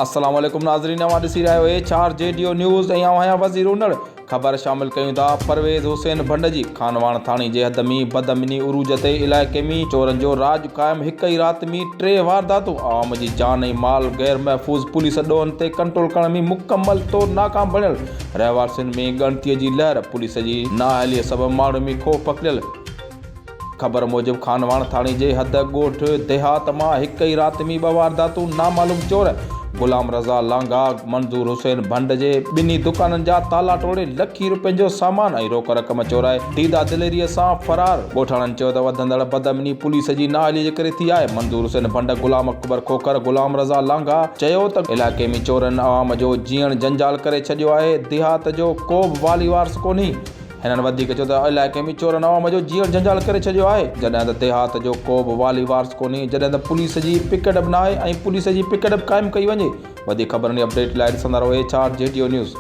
السلام عليڪم ناظرين اوهان ڏسي رهيا آهيو H R G D O news ۽ آئون آهيان وزير انڙ خبر شامل ڪيون ٿا پرويز حسين ڀنڊ جي خانواهڻ ٿاڻي جي حد ۾ بدامني عروج تي علائقي ۾ چورن جو راڄ قائم هڪ ئي رات ۾ ٽي وارداتون عوام جي جان ۽ مال غير محفوظ پوليس ڏوهن تي ڪنٽرول ڪرڻ ۾ مڪمل طور ناڪام بڻيل رهواسين ۾ ڳڻتي جي لهر پوليس جي نااهلي سبب ماڻهن ۾ خوف پکڙيل. خبر موجب خانواهڻ ٿاڻي جي حد ڳوٺ ديهات مان هڪ ئي رات ۾ ٻه وارداتون نامعلوم چور غلام رضا لانگاهه منظور حسين ڀنڊ جي ٻنهي دڪانن جا تالا ٽوڙي لکين روپين جو سامان ۽ روڪ رقم چورائي ديده دليري سان فرار ڳوٺاڻن چيو ته وڌندڙ بدامني پوليس جي نااهلي جي ڪري ٿي آهي منظور حسين ڀنڊ غلام اڪبر کوکر غلام رضا لانگاهه چيو ته علائقي ۾ چورن عوام جو جيئڻ جنجال ڪري ڇڏيو آهي ديهات جو ڪو به والي وارث ڪونهي. هنن وڌيڪ چيو ته علائقي ۾ چورن عوام جو جيئڻ جنجال ڪري ڇڏيو آهي، جڏهن ته ديهات جو ڪو به والي وارث ڪونهي، جڏهن ته پوليس جي پڪيٽ به ناهي ۽ پوليس جي پڪيٽ به قائم ڪئي وڃي. وڌيڪ خبرن ۽ اپڊيٽ لاء ڏسندا رهو H R G D O news.